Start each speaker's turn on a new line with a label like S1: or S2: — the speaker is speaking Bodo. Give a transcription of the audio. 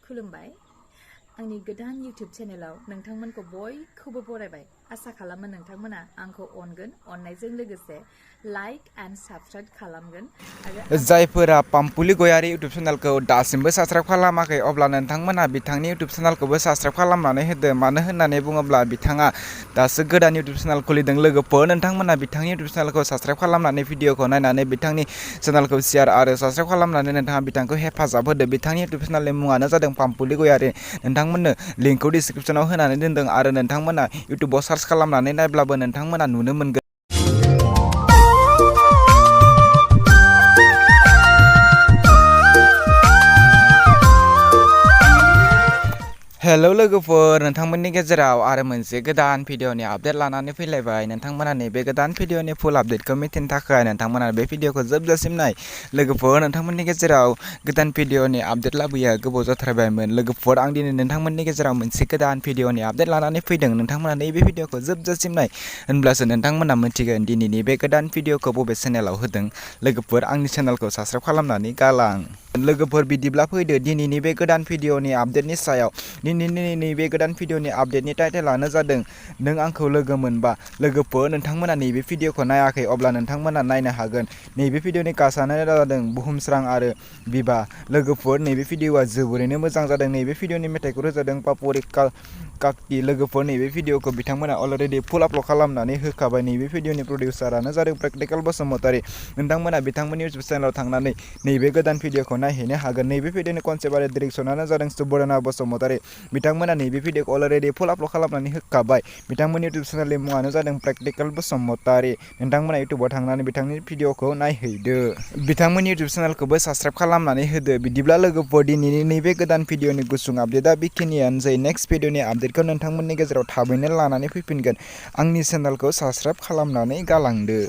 S1: खुलुमबाय आंनि गोदान YouTube चेनेलाव नोंथांमोनखौ बयखौबो बरायबाय आसा खालामो नोंथांमोना आंखौ अनगोन अननायजों लोगोसे लाइक एन्ड साबस्क्राइब खालामगोन आरो
S2: जायफोरा पाम्पुलि गयारि इउटुब चेनेलखौ दासिमबो साबस्क्राइब खालामाखै अब्ला नोंथांमोना बिथांनि इउटुब चेनेलखौबो साबस्क्राइब खालामनानै होदो मानो होननानै बुङोब्ला बिथाङा दासो गोदान इउटुब चेनेल खुलिदों लोगोफोर नोंथांमोना बिथांनि इउटुब चेनेलखौ साबस्क्राइब खालामनानै भिडिअखौ नायनानै बिथांनि चेनेलखौ शेयार आरो साबस्क्राइब खालामनानै नोंथाङा बिथांखौ हेफाजाब होदो बिथांनि इउटुब चेनेलनि मुङानो जादों पाम्पुलि गयारि नोंथांमोननो लिंकखौ डिसक्रिप्शनाव होनानै दोनदों आरो नोंथांमोना इउटुबाव सार्च खालामनानै नायब्लाबो नोंथांमोना नुनो मोनगोन हेलौ लोगोफोर नोंथांमोननि गेजेराव आरो मोनसे गोदान भिडिअनि आपडेट लानानै फैलायबाय नोंथांमोना नैबे गोदान भिडिअनि फुल आपडेटखौ मिथिनो थाखाय नोंथांमोना बे भिडिअखौ जोबजासिम नाय लोगोफोर नोंथांमोननि गेजेराव गोदान भिडिअनि आपडेट लाबोया गोबाव जाथारबायमोन लोगोफोर आं दिनै नोंथांमोननि गेजेराव मोनसे गोदान भिडिअनि आपडेट लानानै फैदों नोंथांमोना नैबे भिडिअखौ जोबजासिम नाय होनब्लासो नोंथांमोना मिथिगोन दिनैनि बे गोदान भिडिअखौ बबे चेनेलाव होदों लोगोफोर आंनि चेनेलखौ साबस्क्राइब खालामनानै गालां लोगोफोर बिदिब्ला फैदो दिनैनि बे गोदान भिडिअनि आपडेटनि सायाव दिनैनि बे गोदान भिडिअनि आपडेटनि टाइटेलानो जादों नों आंखौ लोगो मोनबा लोगोफोर नोंथांमोना नैबे भिडिअखौ नायाखै अब्ला नोंथांमोना नायनो हागोन नैबे भिडिअनि कास्टआनो जादों बुहुमस्रां आरो बिबा लोगोफोर नैबे भिडिअआ जोबोरैनो मोजां जादों नैबे भिडिअनि मेथाइखौ रोजाबदों पापरि काकति लोगोफोर नैबे भिडिअखौ बिथांमोना अलरेडि फुल आपल'ड खालामनानै होखाबाय नैबे भिडिअनि प्रडिउसारानो जादों प्रेक्टिकेल बसुमतारी नोंथांमोना बिथांमोननि इउटुब चेनेलाव थांनानै नैबे गोदान भिडिअखौ नायहैनो हागोन नैबे भिडिअनि कनसेप्ट आरो डिरेक्सनानो जादों सुबर्णा बसुमतारी बिथांमोना नैबे भिडिअखौ अलरेडि फुल आपल'ड खालामनानै होखाबाय बिथांमोननि इउटुब चेनेलनि मुङानो जादों प्रेक्टिकेल बसुमतारी नोंथांमोना इउटुबाव थांनानै बिथांनि भिडिअखौ नायहैदो बिथांमोननि इउटुब चेनेलखौबो साबस्क्राइब खालामनानै होदो बिदिब्ला लोगोफोर दिनैनि नैबे गोदान भिडिअनि गुसुं आपडेटआ बेखिनियानो जायो नेक्स्ट भिडिअनि आपडेटखौ नोंथांमोननि गेजेराव थाबैनो लानानै फैफिनगोन आंनि चेनेलखौ साबस्क्राइब खालामनानै गालांदो।